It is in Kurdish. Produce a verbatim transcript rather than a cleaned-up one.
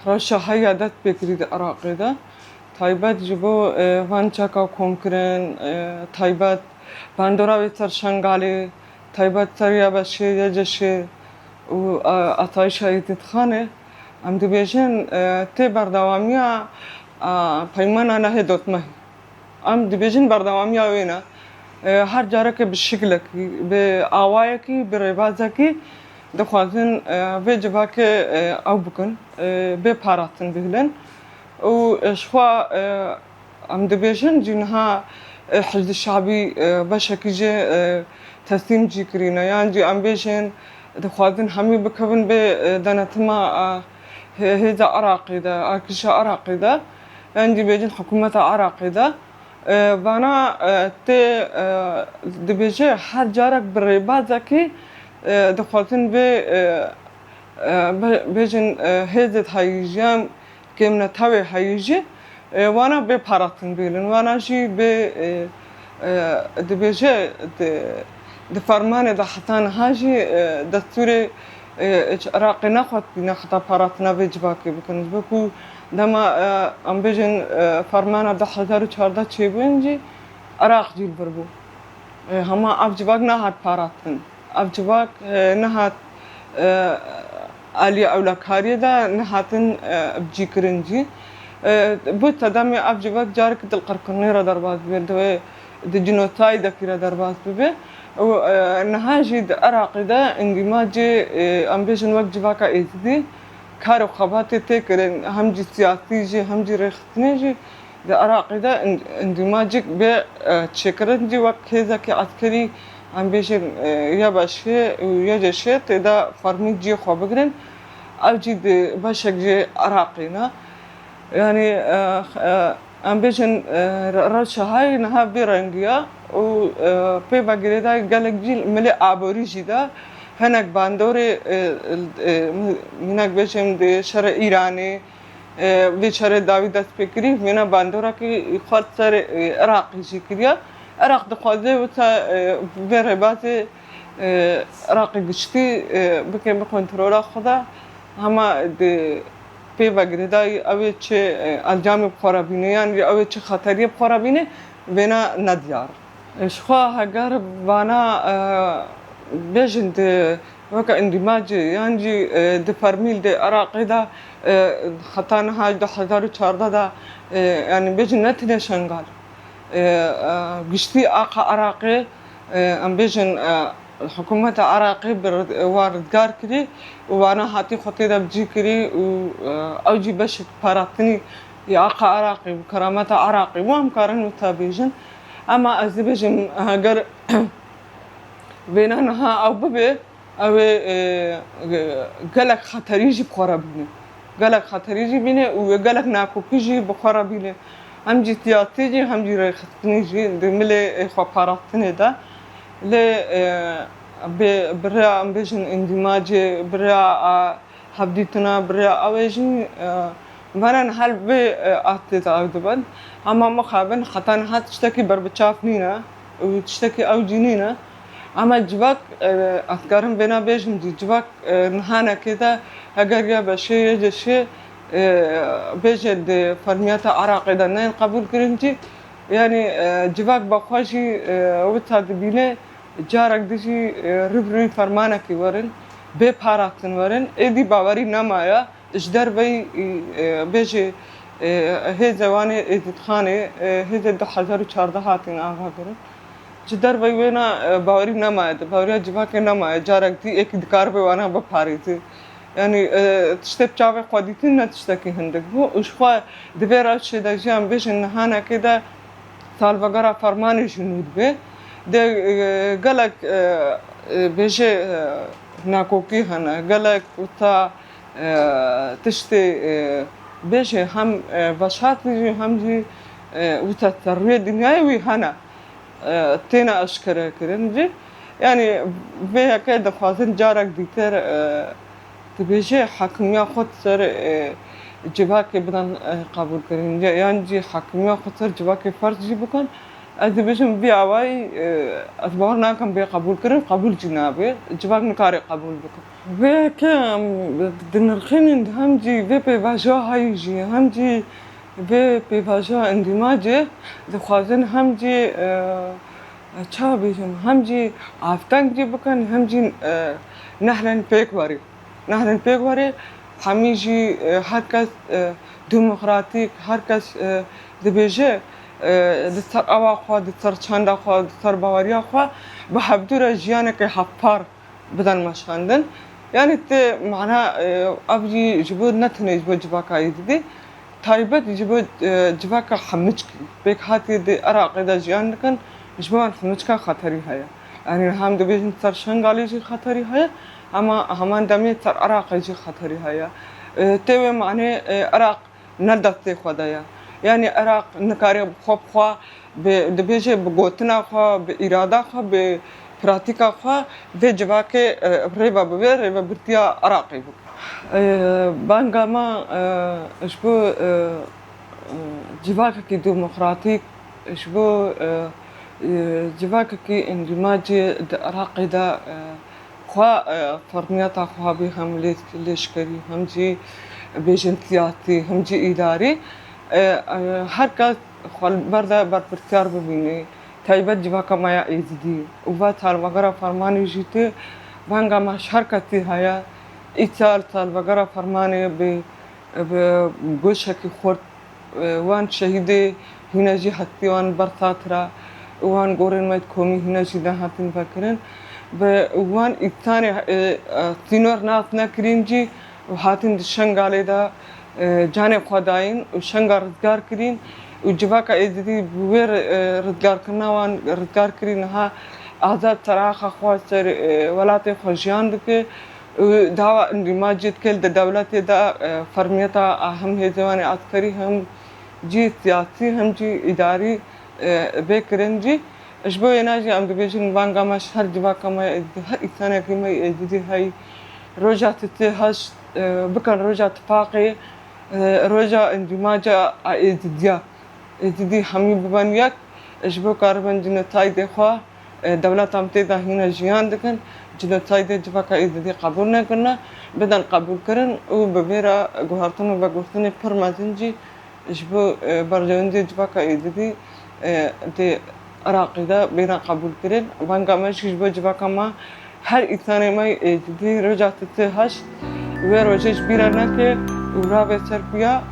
Rewşa heya dest pê kirî di Iraqê de, taybet ji bo, e, van çeka komkirin, e, taybet bandora wê ser Şengalê, taybet ser YBŞê, YCŞê û, e, asayişa Êzîdxanê, em dibêjin, e, tê berdewamiya, e, peymana nehê dotmehê. Em dibêjin berdewamiya wê ne. E, her careke bi şiklekî, bi awayekî, bi rêbazekî dixwazin, e, vê civakê, e, ew bikin, e, bê parastin bihilin. Û, e, ji xwe, e, em dibêjin jî niha, e, Hişdî Şabî, e, beşekî jê, e, teslîm jî kirîne. Yan jî em bêjin dixwazin hemî bikevin bê, e, denetima, e, hê-, hêza Iraqê de, artêşa Iraqê de. Yan jî bêjin hikûmeta Iraqê de. E, vana, e, tê, e, dibêje her carek bi rêbazekî, e, dixwazin vê, e, e, be-, bêjin, e, hêzê heyî jî, em kêmnetewê heyî jî, e, wana bê parastin bêlin. Wana jî bê, e, e, dibêje di, di fermanê de heta niha jî, e, destûrê, e, ji Iraqê nexwestîne heta parastina vê civakê bikin. Ji bo ku dema, e, em bêjin, e, fermana du hezar û çardeh çêbûn jî Iraq jî li vir bû. E, hema ev civak nehat parastin. Ev civak, e, nehat, e, aliyê ewlekariyê de nehatin, e, bicîkirin jî. E, bû sedemê ev civak carek di qirkirinê re derbas bibe, di, di cînosaydekî re derbas bibe. Û, e, niha jî di Iraqê de îndîmacê, e, em bêjin wek civaka Êzidî kar û xebatê tê kirin, hem jî siyasî jî, hem jî rêxistinê jî di Iraqê de în-, îndîmacek bê, e, çêkirin jî wek hêzekî eskerî, em bêjin, e, YBŞê û YCŞê tê de fermî cihê xwe bigirin. Ew jî di beşek jê Iraqê ne. Yanî, e, e, em bêjin, e, re-, rewşa hayê niha vê rengî ye û, e, pê ve girêdayî gelek jî milê aborî jî de hinek bandorê, e, e, mînak bêjim di şerê Îranê, e, vê şerê dawî dest pê kirî, vêna bandorekî xwe li ser, e, Iraqê jî kiriye. Iraq dixwaze wisa, e, vê rêbazê, e, Iraqê giştî, e, bike bi kontrola xwe de. Hema di pê ve girêdayî ew ê çi, e, encamê bi xwe re bîne, yan jî ew ê çi xeteriyê bi xwe re bîne, vêna nediyar. Ji xwe heger vana, e, bêjin di weke îndîmacê yan jî, e, di fermî li Iraqê de, e, heta niha du hezar û çardeh de, e, yanî bêjin ne tenê Şengal, e, e, giştî axa Iraqê, e, em bêjin, e, hikûmeta Iraqê bi rid-, wan rizgar kirî û wana hatî xwe tê de bi cî kirî û, e, ew jî beşek parastinî ya axa Iraqê bû, kerameta Iraqê bû, em karin wisa bêjin. Ema ez dibêjim, heger vêna niha ew bibe, ew ê, e, gelek xeterî jî bi xwe re bîne. Gelek xeterî jî bîne û wê gelek nakokî jî bi xwe re bîne. Hem jî siyasî jî, hem jî rêxistinî jî di milê, e, xweparastinê de. Lê, e, bi, bi rêya, em bêjin, îndîmacê, bi rêya, e, hevdîtina bi rêya ew ê jî, e, meriv li vê, e, astê de ew dibin. Hema mixabin heta niha tiştekî berbiçav nîne û tiştekî ew jî nîne. Hema civak, e, ez karim vêna bêjim jî, civak, e, nihanekê de heger YBŞê, YCŞê, e, bêje di fermiyeta Iraqê de neyên qebûl kirin jî, yanî, e, civak bi xwe jî, e, wisa dibîne, carek din jî, e, rû bi rûyî fermanekî werin, bê parastin werin, êdî bawerî nemaye. Ji derveyî, e, bêjê, e, hêzê wan ê Êzîdxanê, e, hêzê du hezar û çardeh hatin avakirin. Ji derveyî wêna, e, bawerî nemaye, di baweriya civakê nemaye. Carek dî êkî dikaribe wana biparêze. Yanî, e, tiştê bi çavê xwe dîtin ne tiştekî hindik bû. Û ji xwe di vê rewşê de jî em bêjin nihanekê de salvegera fermanê jî nû dibe. De, e, gelek, e, e, bêjê, e, nakokî hene, gelek wisa, e, tiştê, e, bêjê hem, e, veşartî jî hem jî, e, wisa ser rûyê dinyayê wî hene, e, têne eşkere kirin jî. Yanî vê yekê dixwazin carek dîtir, e, dibêje hakimiya xwe ser, e, civakê bidan, e, qebûlkirin. Ya-, yan jî hakimiya xwe ser civakê ferz jî bikin. Ez dibêjim vî awayî, e, ez bawer nakim bê qebûlkirin, qebûl jî nabe. Civak nikare qebûl bike. Vê yekê em dinirxînin, hem jî vê pêvajoya hayî jî, hem jî vê pêvajoya endîmacê dixwazin hem jî, e, ça bêjim, hem jî avdeng jî bikin, hem jî, e, nehrin pêk werê. Nehrin pêk werê, hemî jî, e, her kes, e, demokratîk, her kes, e, dibêje, e, di ser awa xwe, di ser çanda xwe, di ser baweriya xwe bi hevdû re jiyaneke hevpar bidan meşandin. Yanî tê mana, e, ev jî ji bo ne tenê ji bo civaka Êzidî, taybet ji bo, e, civaka hemiçkî. Pêkhatî di Iraqê de jiyan dikin, ji bo wan hemiçka xeterî heye. Yanî hem dibêjin ser Şengalê jî xeterî heye, ama heman demê ser Iraqê jî xeterî heye. E, tê wê manê, e, Iraq ne destê xwe de ye. Yanî Iraq nikare xwe bi xwe bi, dibêje bi gotina xwe, bi îrada xwe, bi pratîka xwe vê civakê, e, rêve bibe, rêvebirtiya Iraqê bike. E, banga me, e, ji bo, e, e, civakekî demokratîk, ji bo, e, e, civakekî endîmacî di Iraqê de, e, xwe, e, fermiyeta xwe bê hem lê-, lêşkerî, hem jî bêjin siyasî, hem jî îdarî. E, e, her kes xwe li ber de berpirsiyar bibîne, taybet civaka me ya Êzidî. Û va salvegera fermanê jî tê, venga me ji her kesî heye. Îsal salvegera fermanê bi, bi goşekî xurt, e, wan şehîdê hîne jî hestî wan ber sat re, û wan gorên me di komî hîne jî nehatin vekirin. Bi wan însanê, e, e, sînor nas nekirîn jî û hatin di Şengalê de, e, canê xwe dayîn û Şengal rizgar kirîn û civaka Êzidî bi wê ri-, e, rizgarkirina wan rizgar kirî niha azad ser axa xwe, ser, e, welatê xwe jiyan dike. Û dawa endîmaciyê dike li dewletê de, e, fermiyeta a hem hêzê wan ê eskerî, hem jî siyasî, hem jî îdarî, e, bê kirin jî. Ji bo wêna jî em dibêjin, vanga me ji her civaka me, her însanekî me yê Êzidî heyî. Roja sisê heşt, e, bikin roja tifaqê, e, roja endîmaca a Êzidiya. Êzidî hemî bibin yek, ji bo karibin cînosaydê xwe, e, dewleta em tê de hîne jiyan dikin, cînosaydê civaka Êzidî qebûl nekirine, bidin qebûlkirin û bi vê re guhertin û vegotinê pir mezin jî ji bo, e, berjewendiyê civaka Êzidî, e, di Iraqê de bêne qebûlkirin. Venga me jî ji bo civaka me, her însanê me yê Êzidî roja sisê heşt wê rojê ji bîr re neke û ravê ser xuya.